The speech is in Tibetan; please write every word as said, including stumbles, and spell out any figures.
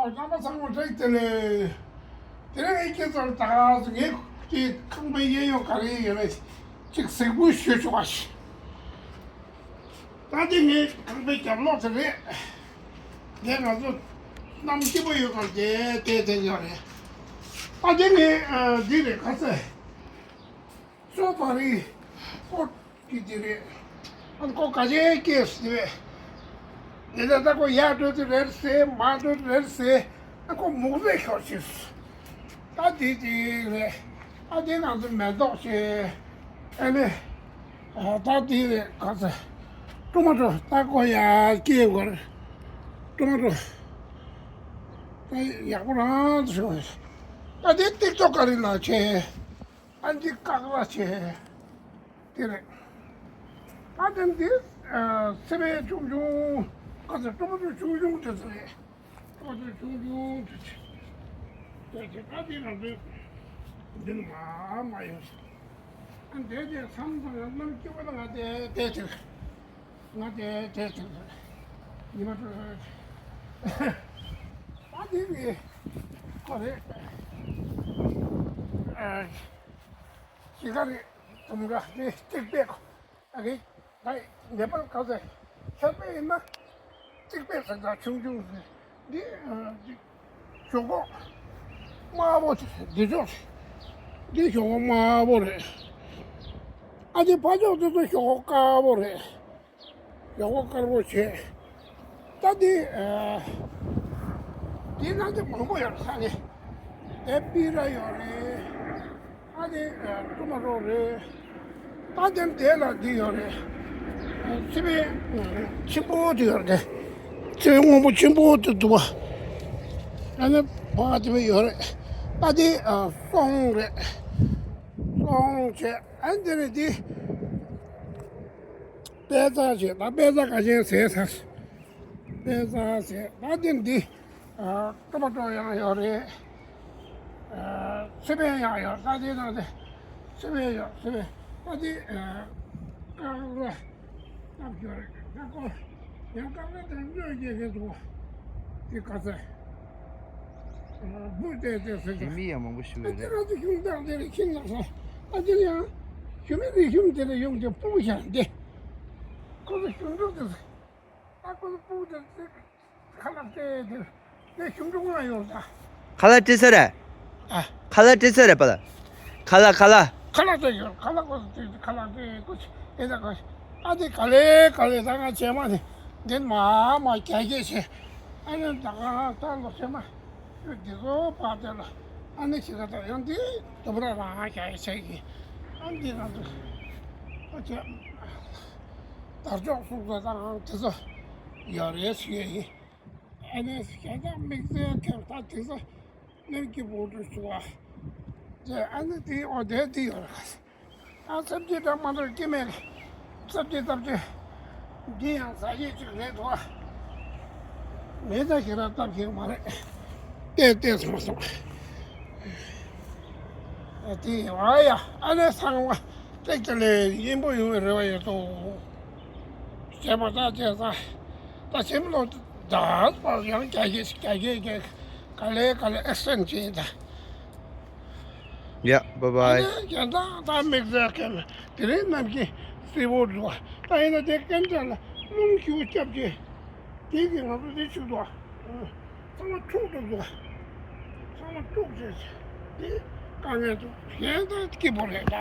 རྣམ་པ་ཚང་མ་བཀྲ་ཤིས་བདེ་ལེགས། དེ་རིང་ཨེ་ཁྱེད་ཚོར་ད་ག་ཟེ་ངས་ཀྱི་ཁང་པའི་གཡས་གཡོན་ག་རེ་ཡོད་མེད་ཅིག་གཟིགས་འབུལ་ཞུ་ཆོག་པ་ཞིག་ད་དེ་ངའི་ཁང་པའི་རྒྱབ་ལོགས་དེ་རེད། དེ་ང་ཚོ་གནམ་སྐྱིད་པོ་ཡོད་པར་དེ་དེ་དེ་ཡོད་རེད། ད་དེ་ངའི་འདི་རེད་ག་ཚོད། སོ་བ་རི་ཀོ་གི་དེ་རེད། ཨ་ཁོ་ག་ཅེ་ཀེས་དེ་རེད། དེ་ད་ད་ཁོ་ཡར་འགྲོ་དེ་རེད་ཟེ་མར་འགྲོ་དེ་རེད་ཟེ། ཨ་ཁོ་མུག་རེད་ཤོར་ཅིས། ད་དེ་དེ་རེད། ཨ་དེ་ང་ཚོ་མེ་ཏོག་ཆེ། ཨ་ནི། ཨ་ད་དེ་རེད་ག་ཚོད། ཀྲོ་མ་ཀྲོ་ད་ཁོ་ཡར་སྐྱེས་དགོས་རེད། ཀྲོ་མ་ཀྲོ། ད་ཡག་པོ་རང་དུ་ཤོར། ད་དེ་ཏིག་ཏོག་ག་རེ་ལ་ཆེ། ཨ་འདི་ཀག་ར་ཆེ། དེ་རེད། ཨ་དེ་འདི་ཨ་སེ་བའི་ཆུང་ཆུང་། ཨ་ཚ་ཀྲོ་མ་ཀྲོ་ཆུང་ཆུང་དེ་ཚོ་རེད། ཀྲོ་མ་ཀྲོ་ཆུང་ཆུང་དེ་ཚོ་རེད། དེ་དེ་ཨ་དེ་རང་ཚོའི་འདི་ནི་མ་མ་ཡོང་། ཨ་འདི་དེ་མཚམས་མཚམས་ཡང་གནམ་སྐྱིད་པ་ལ་ང་དེ་དེ་དེ་ང་དེ་དེ་དེ་ཉི་མ་ཀྲོ་ཨ་དེ་ནི་ཁོ་རེད། ཨ། ཞིག་ག་རེད། དུམ་ག་རེད་ཏིག་པས་ཨ་རེད། ད་ནེ་པཱལ་ག་ཚོད་ཁྱད་པར་ཡིན་ན་ཏིག་པས་ཟེར་ད་ཆུང་ཆུང་ཟེར། འདི་ཨ་འདི་ཞོག་ཁོག་དམར་པོ་དེ་འདི་ཕྱོགས་འདི་ཞོག་ཁོག་དམར་པོ་རེད། ཨ་འདི་ཕ་ཕྱོགས་དེ་ཚོ་ཞོག་ཁོག་དཀར་པོ་རེད། ཡག་པོ་དཀར་པོ་བྱས། ད་འདི་ཨ་འདི་ནང་དེ་མང་པོ་ཡོད་རེད་ས་ནི། དེ་པི་ར་ཡོད་རེད། ཨ་འདི་ཨ་ཀྲོ་མ་ཀྲོ་རེད། ད་དེ་འདི་ལ་འདི་ཡོད་རེད། ཨ་ཚི་པའི་ཆེན་པོ་དེ་ཡོད་རེད། ཚི་པའི་སྔོན་པོ་ཆེན་པོ་དེ་འདུག་པ། ཨ་ནི་བ་དེ་པའི་ཡོད་རེད། ད་འདི་ཨ་སོང་རེད། སོང་བྱས་ཨ་འདི་རེད་འདི། པད་ཚལ་ཞིག་ད་པད་ཚལ་ག་ཅན་ཟེར་ས། པད་ཚལ་ཟེར་ད་འདི་འདི། ཨ་ཀྲོ་མ་ཀྲོ་ཡང་ཡོད་རེད། ཨ་ཚི་པའི་ཡང་ཡོད་ད་འདི་ནང་དེ། ཚི་པའི་ཡོད་ཚི་པའི་ད་འདི། ཨ་ཀ་ར་སྟབས་ཡོད་རེད་ད་ཀོ། ཡང་ཀ་ར་དེ་སྨྱོ་རྒྱག་གི་འདུག་པ། འདི་ག་ཚད། བུ་དེ་དེ་ཟེར་ཞི་མི་ཡང་མང་པོ་ཞིག་ཡོད་རེད། ཨ་ཅེ་རང་ཚོ་ཞུམ་དང་དེ་རེ་ཁྱིམ་ནང་སོང་། ཨ་ཅེ་ཡང་ཞུ་མི་རེ་ཞུམ་དེ་རེ་ཡོང་དེ་སྤུ་གུ་ཤར་འདི། ཁོ་ཚོ་ཞུམ་འགྲོ་དེ་ཟེར། ཨ་ཁོ་ཚོ་སྤུ་གུ་དེ་ཁ་ལག་དེ་དེ་དེ་ཞུམ་འགྲོ་ང་ཡོང་ད། ཁ་ལག་སྤྲད་ས་རེད། ཨ། ཁ་ལག་སྤྲད་ས་རེད་པ་ལ། ཁ་ལག་ཁ་ལག་ཁ་ལག་དེ་ཡོད། ཁ་ལག་ཁོ་ཚོ་དེ་ཁ་ལག་དེ་ཁོ་ཚོ་ཨེ་ད་ཁོ་ཨ་དེ་ག་ལེ་ག་ལེ་ད་ང་བྱེ་མ་དེ་འདི་མ་མ་རྒྱ་སྐྱེད་བྱེད། ཨ་ནི་ད་ག་ད་ལོ་བྱེ་མ་ཁྱོད་འདི་ཚོ་པ་དེ་ལ་ཨ་ནི་ཞིག་ག་ད་ཡང་འདི་དུམ་ར་རང་རྒྱ་ཡེ་བྱེད་ཀྱི་ཨ་འདི་ང་ཚོ་ཨ་བྱེ་དར་ལྕོག་གསུང་ས་དང་དེ་ཚོ་ཡོད་རེད་ཞུ་ཡ་ཡིན། ཨ་ནི་ཞལ་ལག་དམིགས་བསལ་ཐེབས་ད་དེ་ཚོ། གནོད་སྐྱིད་པོ་འགྲོ་བྱུང་བ། དེ་ཨ་ནི་དེའི་འོ་དེ་དེ་ཡོད་རེད། ཨ་སེམས་ཅན་འདྲ་མ་འདྲ་སྐྱེ་མེད་ལ་སེམས་ཅན་སྟབས་ཅན་འདི་ཡང་ཟ་ཡས་ཅིག་རེད་འདུག་ཨ། མེད་ད་ཞེ་དྲག་སྟབས་ཅིག་མ་རེད། ཏེ་ཏེ་སོང་སོང་། ཨ་དེ་ཡོད་ཨ་ཡ་ཨ་ནི་ཚང་མ་ཏེག་ཏེ་ལས་ཡིན་པོ་ཡོང་བའི་རེ་བ་ཡོད་དོ། བྱས་པ་ད་བྱས་ད་ད་སེམས་ལོ། ད་པར་ཡང་རྒྱ་སྐད་རྒྱ་སྐད་རྒྱ་ག་ལེ་ག་ལེ་ཨེག་སེན་བྱེད་ད། ཡ་བ་བའི། རྒྱ་ད་ད་དམིགས་བསལ་མཁན་དེ་རིང་གནམ་གྱི་སྲིད་པོ་འདུག་ད་ཡིན་ན་དེ་སྐད་འདྲ་ལ་རླུང་ཞུ་སྐྱབས་ཀྱི་དེ་གི་ང་ཚོ་དེ་ཆུ་འདུག་ཚང་མ་འཁྲུག་འདུག་འདུག་ཚང་མ་འཁྲུག་བྱས་དེ་དཀའ་ངལ་འདུག་གཞན་ད་སྐྱིད་པོ་རེད་ད།